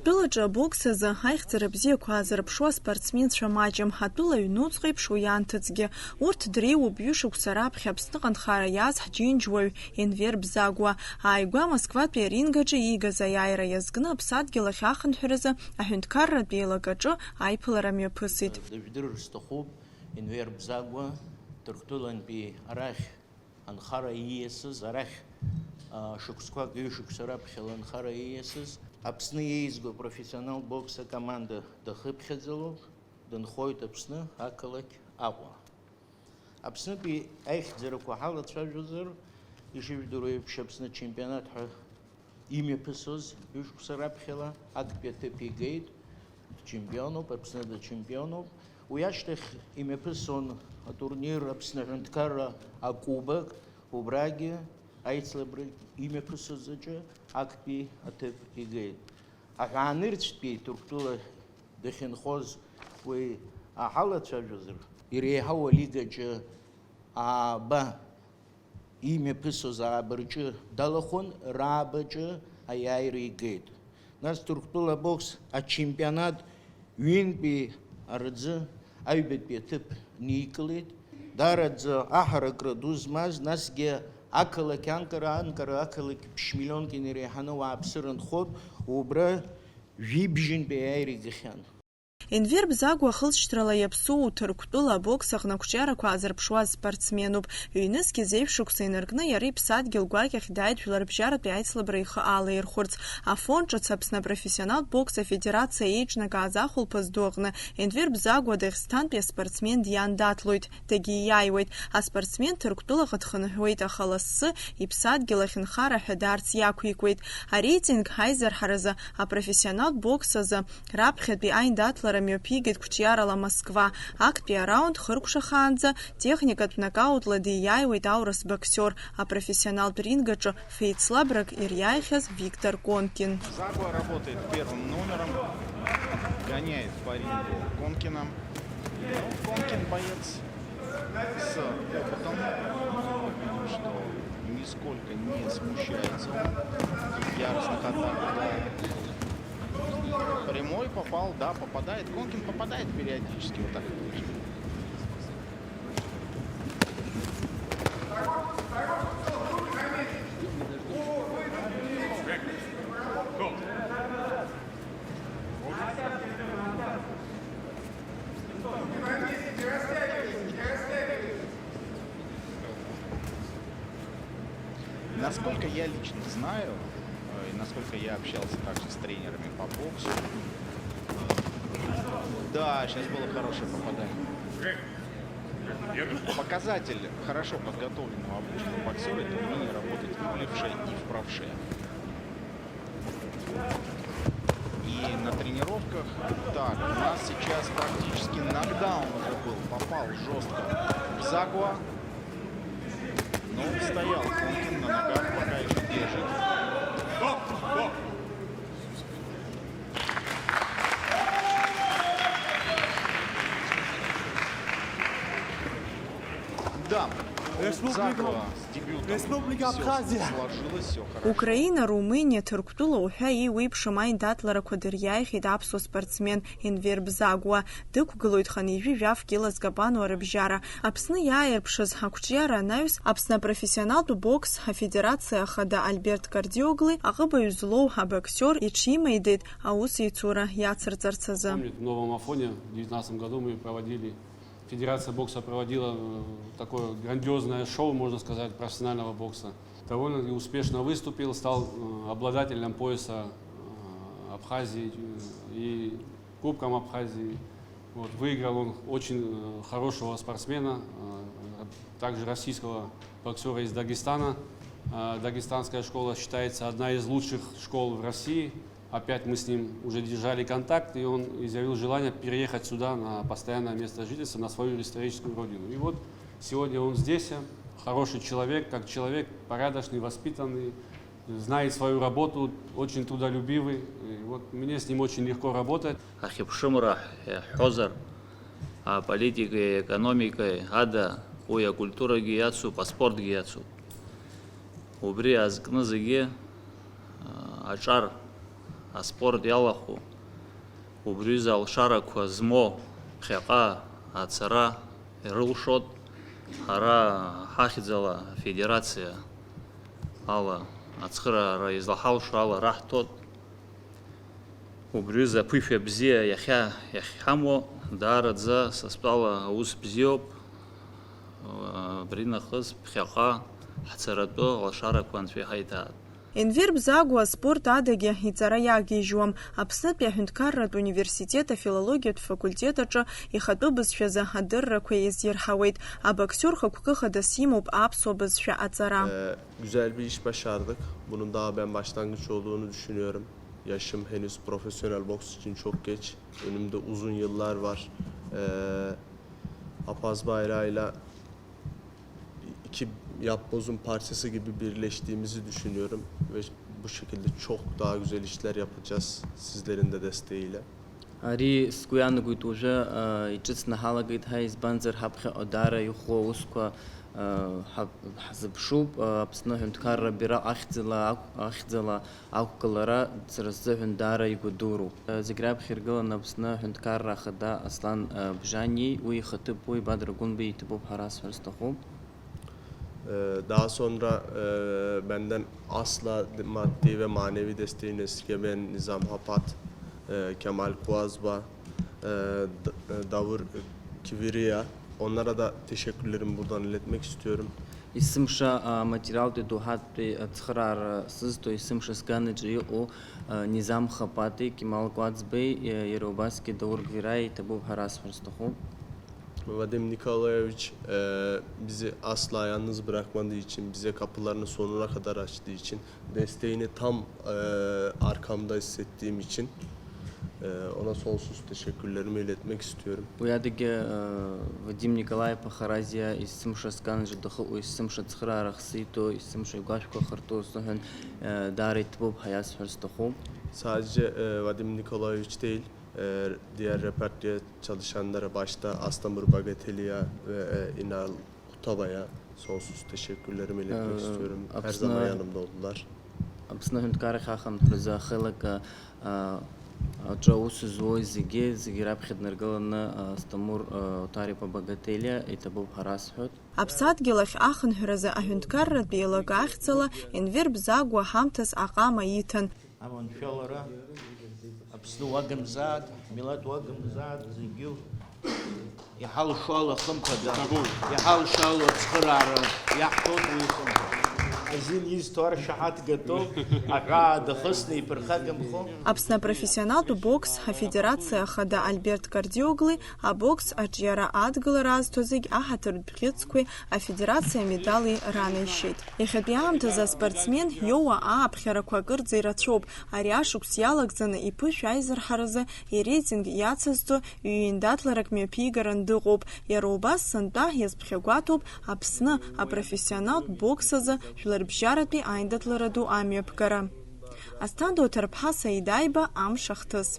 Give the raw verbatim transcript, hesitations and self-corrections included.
Тәылаҿы абокс азы аихьӡара бзиақәа аазырԥшуа аспортсменцәа маҷым, атәыла аҩнуҵҟа еиԥш уи анҭыҵгьы. Урҭ дреиуоуп ҩышықәса раԥхьа Аԥсныҟа анхара иааз ҳџьынџьуаҩ Енвер Бзагәа. Ааигәа Москватәи аринг аҿы иигаз аиааира иазкны аԥсадгьыл ахь ахынҳәразы аҳәынҭқарратә еилакаҿы аиԥылара мҩаԥысит. Дыжәдырыр сҭахуп, Енвер Бзагәа, Ҭырқәтәылантәи арахь анхара ииасыз, арахь, а, шықәсқәак, ҩышықәса раԥхьала анхара ииасыз, Аԥсны иеизго апрофессионал бокс акоманда дахыԥхьаӡалоуп, дынхоит Аԥсны ақалақь Аҟәа. Аԥснытәи аихьӡарақәа ҳалацәажәозар, ишыжәдыруа еиԥш, Аԥсны ачемпионат ҳәа имҩаԥысуаз ҩышықәса раԥхьала актәи аҭыԥ игеит, дчемпионуп, Аԥсны дачемпионуп. Уи ашьҭахь имҩаԥысуан атурнир Аԥсны аҳәынҭқарра акубок, убрагьы аицлабра имҩаԥысуаз аҿы актәи аҭыԥ игеит. Аҳәаанырцәтәи Ҭырқәтәыла дахьынхоз уи ҳалацәажәозар, иреиҳау алигаҿы ааба имҩаԥысуаз ааба рҿы далахәын, рааба аҿы аиааира игеит. Нас Ҭырқәтәыла абокс ачемпионат ҩынтәи арӡы аҩбатәи аҭыԥ никылеит. Даараӡа аҳаракра ду змаз, насгьы ақалақь анкара, анкара ақалақь ԥшь миллионк инареиҳаны ауааԥсыра нхоит, убра жәибжьынтәи аиааира игахьан. Енвер Бзагәа хылҵшьҭрала иаԥсоу Ҭырқәтәыла абокс аҟны ақәҿиарақәа аазырԥшуаз спортсменуп. Ҩнызқь зеижә шықәса инаркны иара иԥсадгьыл гәакьахь дааит жәларбжьаратәи аицлабра ихы алаирхәырц. Афон ҿыц Аԥсны апрофессионалтә бокс афедерациа еиҿнакааз ахәылԥаз ду аҟны Енвер Бзагәа Дагестантәи аспортсмен диан даҭлоит, дагьиааиуеит. Аспортсмен Ҭырқәтәылаҟа дхынҳәуеит, аха лассы иԥсадгьыл ахь нхара ҳәа даарц иақәикуеит. Ареитинг аизырҳаразы апрофессионалтә бокс азы раԥхьатәи аиндаҭлара мҩаԥигеит қәҿиарала Москва. Актәи араунд хыркәшахаанӡа техникатә нокаутла дииааиуеит аурыс боксиор, апрофессионалтә ринг аҿы феицлабрак ириааихьаз Виктор Конкин. Загуа работает первым номером, гоняет по рингу Конкина. Ну, Конкин боец с опытом, что нисколько не смущается он в яростных атаках, да. Прямой попал, да, попадает. Конкин попадает периодически, вот так. Насколько я лично знаю, э, и насколько я общался также с тренерами по боксу, э, да, сейчас было хорошее попадание. Показатель хорошо подготовленного обычного боксера — это умение работать в левше и в правше. И на тренировках, так, у нас сейчас практически нокдаун уже был, попал жестко в Загуа, но устоял Конкин на ногах, пока еще держит. Да, у Загуа с дебютом всё сложилось, всё хорошо. Украина, Румыниа, Ҭырқәтәыла уҳәа еиуеиԥшым аиндаҭларақәа дыриааихьеит аԥсуа спортсмен Енвер Бзагуа. Дықәгылоит хынҩажәи жәаф кьыла зкапануа рыбжьара. Аԥсны иааирԥшыз ақәҿиара анаҩс, Аԥсны апрофессионалтә бокс афедерациа ахада Альберт Кардиогли аҟыбаҩ злоу абоксиор иҽимаидеит аус ицура иацырҵарц азы. Помню, в Новом Афоне в девятнадцатом году мы проводили Федерация бокса проводила, э, такое грандиозное шоу, можно сказать, профессионального бокса. Довольно-таки успешно выступил, стал, э, обладателем пояса, э, Абхазии, э, и Кубком Абхазии. Вот, выиграл он очень, э, хорошего спортсмена, э, также российского боксера из Дагестана. Э, дагестанская школа считается одна из лучших школ в России. Опять мы с ним уже держали контакт, и он изъявил желание переехать сюда на постоянное место жительства, на свою историческую родину. И вот сегодня он здесь, хороший человек, как человек, порядочный, воспитанный, знает свою работу, очень трудолюбивый. И вот мне с ним очень легко работать. Ахьыԥшымра ҳҳәозар, аполитикеи аекономикеи ада уи акультурагьы иацуп, аспортгьы иацуп. Убри аазкны зегьы, а, аҿар Аспорт иалахәу убри рзы алшарақәа змоу ԥхьаҟа ацара ирылшоит. Ҳара ҳахьӡала афедерациа ала ацхыраара излаҳалшо ала раҳҭоит. Убри рзы аԥышәа бзиа иахьа иахьҳамоу даараӡа са стәала аус бзиоуп. Абри нахыс ԥхьаҟа ҳцаратәы алшарақәа анцәа иҳаиҭааит. Енвер Бзагәа аспорт адагьы иҵара иагьежьуам. Aԥснытәи аҳәынҭқарратә университет афилологиатә факультет аҿы ихатәы бызшәазы адыррақәа иазирҳауеит. Абоксиор хықәкы хадас имоуп аԥсуа бызшәа аҵара. Ee, güzel bir iş başardık. Bunun daha ben başlangıç olduğunu düşünüyorum. Yaşım henüz profesyonel boks için çok geç. Önümde uzun yıllar var. Ee, Apaz bayrağıyla iki yapbozun parçası gibi birleştiğimizi düşünüyorum ve bu şekilde çok daha güzel işler yapacağız sizlerin de desteğiyle. Ари сгәы иаанагоит уажәы, а, иҿыцны ҳалагеит ҳәа, избанзар, ҳаԥхьаҟа даара иӷәӷәоу аусқәа, а, ҳа-, ҳзыԥшуп. А, Аԥсны аҳәынҭқарра абираҟ ахьӡала, ахьӡала ақәгылара сара сзыҳәан даара игәадуроуп. Зегь раԥхьа иргыланы Аԥсны аҳәынҭқарра ахада Аслан Бжаниеи уи ихаҭыԥуаҩ Бадра Гәынбеи иҭабуп ҳәа расҳәар сҭахуп. Ee, daha sonra, e, benden asla maddi ve manevi desteğini esirgemeyen Nizam Hapat, e, Kemal Kuazba, e, D-, e, Davur Kiviriya, onlara da teşekkürlerimi buradan iletmek istiyorum. Есымша, а, материалтәи доуҳатәи ацхыраара сызҭо есымша сганаҿы иҟоу, а, Низам Хапати, Кемал Кәаӡбеи, а, иара убасгьы Даур Гвираи иҭабуп ҳәа расҳәар сҭахуп. Vadim Nikolaevich, e, bizi asla yalnız bırakmadığı için, bize kapılarını sonuna kadar açtığı için, desteğini tam, e, arkamda hissettiğim için, e, ona sonsuz teşekkürlerimi iletmek istiyorum. Уи адагьы, э, Вадим Николаев-иԥа Харазиа есымша сганаҿы дахыҟоу есымша ацхыраара ахсиҭо, есымша игәашәқәа ахырту азыҳәан, э, даара иҭабуп ҳәа иасҳәар сҭахуп. Sadece, e, Vadim Nikolaevich değil, e, diğer repertuar çalışanlara, başta Astamur Bagatelia ve, e, İnal Kutaba'ya sonsuz teşekkürlerimi iletmek Ee, istiyorum. Her Aslında zaman yanımda oldular. Аԥсны аҳәынҭқаррахь ахынҳәразы ахеилак, а, аҿы аус зуоу зегьы, зегьы раԥхьа днаргыланы, а, Сҭамур, а, Отар-иԥа Багателиа иҭабуп ҳәа расҳәоит. Аԥсадгьыл ахь ахынҳәразы аҳәынҭқарратә еилак ахьӡала Енвер Бзагәа ҳамҭас аҟама иҭан. Аманшәалара, Аԥсны уагымзааит, ҳмилаҭ уагымзааит, зегьы иҳалшо ала, хымԥада, иҳалшо ала ацхыраара иаҳҭоит уи, хымԥада. Азин изҭо аршаҳаҭгатәуп, аҳәаа дахысны иԥырхагамхо. Аԥсны апрофессионалтә бокс афедерациа ахада Альберт Кардиогли абокс аҿиара адгылара азҭо зегь аҳаҭыртә бӷьыцқәеи афедерациа амедали ранеишьеит. Иахьатәи аамҭазы аспортсмен иоуа ааԥхьарақәа акырӡа ирацәоуп. Ари ашықәс иалагӡаны иԥышә аизырҳаразы иреитинг иацызҵо ҩ-еиндаҭларак мҩаԥигаран дыҟоуп. Иара убас сынтәа иазԥхьагәаҭоуп Аԥсны апрофессионалтә бокс азы жәларбжьаратәи аиндаҭлара ду амҩаԥгара. Асҭанда Оҭарԥҳа Саидаиба, Амш ахҭыс.